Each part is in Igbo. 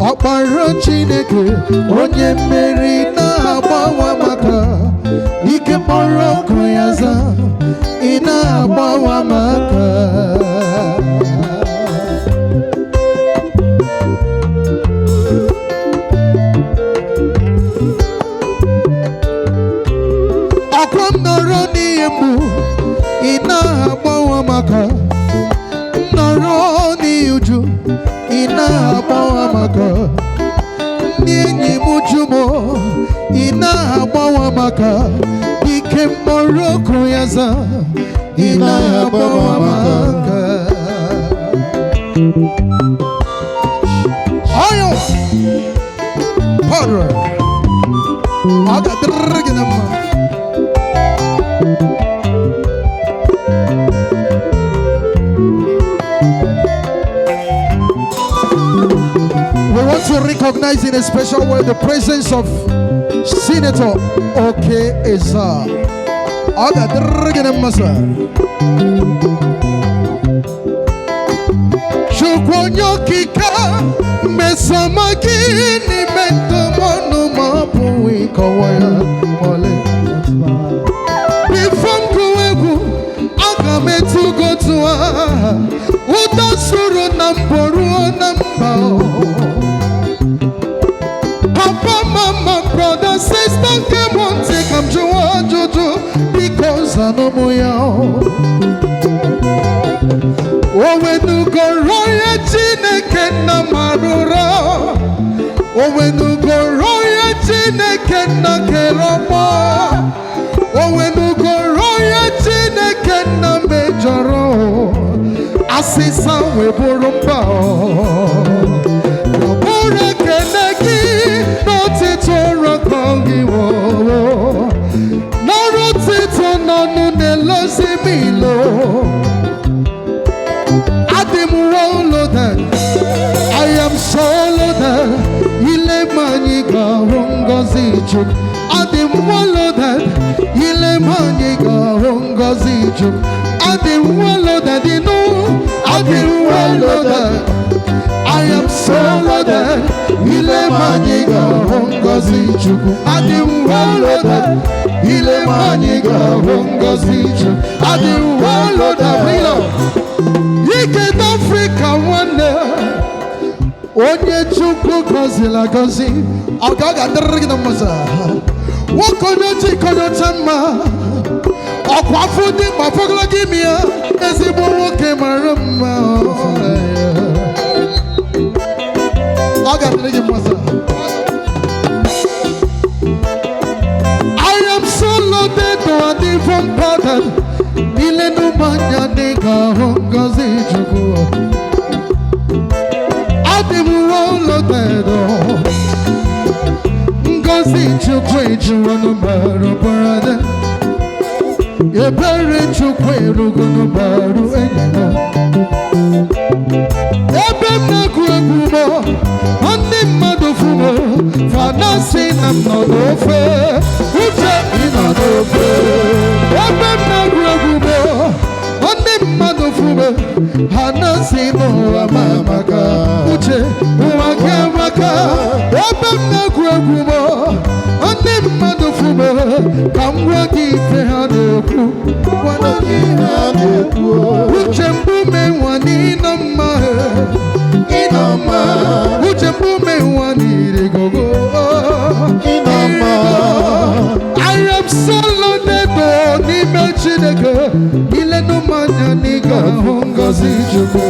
Ọkpara Chineke, onye mmeri na-agbawa maka ike kpọrọ ọkụ ya za, ị na-agbawa maka. Ọkwa m nọrọ n'ihe mgbu, ị na-agbawa maka. M nọrọ n'ihe uju, ị na-agbawa maka. Ndị enyi m jụ m, ị na-agbawa maka. Ike mkpọrọ ọkụ ya za, ị na-agbawa maka. Ọyọ Padre, ọ ga-adịrịrị gị na mma. We want to recognize in a special way the presence of Senator Okey Ezea. Ọ ga-adịrịrị gị na mma, sir. Chukwu onye okike, mmesoma gị n'ime ndụ m, ọnụ ma ọ pụghị ịkọwa ya ma ọlị. Before m gụwa egwu, aga m etugotu aha ụda soro na mbọ ruo na mba. Papa, mama, brother, sister, nke m ntị ka m jụọ ajụjụ, biko zanụ m ya. O wenugoro ya Chineke nna marụrụ, o wenugoro ya Chineke nna kere ọgbọ, o wenugoro ya Chineke nna mejọrọ, asịsa wee bụrụ mba. Ọ bụrụ ekele gị n'ọtụtụ ụrọkọ gị wo n'ọrụ otito n'ọnụ na-elozi m ilo. Adị m well loaded, I am so loaded. Ile m anyị ga-ahụ ngọzi Chukwu. Adị m well loaded, ile m anyị ga-ahụ ngọzi Chukwu. Adị m well loaded, inu adị m well loaded. I am so loaded. Ile m anyị ga-ahụ ngọzi Chukwu. Adị m well loaded. Ile m anyị ga-ahụ ngọzi Chukwu. Adị m well loaded. Bring it up. Ike n'Afrịka nwanne, onye Chukwu gọziri agọzi, ọ gaghị adịrịrị gị na mma sir. Nwoke onye ojii ka onye ọcha mma, ọkwa afọ dị mgbe afọ ogologo imi ya, ezigbo nwoke mara mma. Ọ ga-adịrị gị mma, sir. I am so loaded to a different pattern. Ile n'ụmụanya dị ka ahụ ngọzi Chukwu. Adị m well loaded. Ngọzi Chukwu ejuwo n'ụbarụ brother. Ebere Chukwu erugo n'ụbarụ enyi m. Ebe m na-egwu egwu m, ndị mmadụ fụ m, fanasị na m nọ n'ofe. Uche, ị nọ n'ofe. Ebe m na-egwu egwu m, ndị mmadụ fụ m, ha na-asị n'ụwa ma amaka. Uche, ụwa gị amaka. Ebe m na-egwu egwu m, ndị mmadụ fụ m, ka m gwa gị ife ha na-ekwu. Gwana gị ha na-ekwu. Uche mgbume nwa n'ịnọ mma, Ịnọ mma. Uche mgbume nwa n'ire gogo. Ịnọ mma. I am so loaded n'ime Chineke. Ilenụ m anya na ị ga-ahụ ngọzi Chukwu.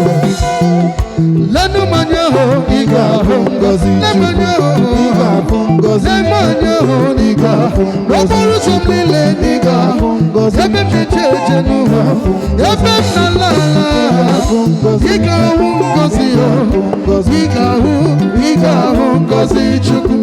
Lenụ m anya hụ, ị ga-ahụ ngọzi Lenụ m anya hụ. Ị ga-ahụ ngọzi. Lenụ m anya hụ na ị ga-ahụ. N'okporo ụzọ m niile na ị ga-ahụ. Ngọzi. Ebe m na-eje eje n'ụwa, ebe m na-ala ala, ị ga-ahụ ngọzi ya. Ngọzi. Ị ga-ahụ, ị ga-ahụ ngọzi Chukwu.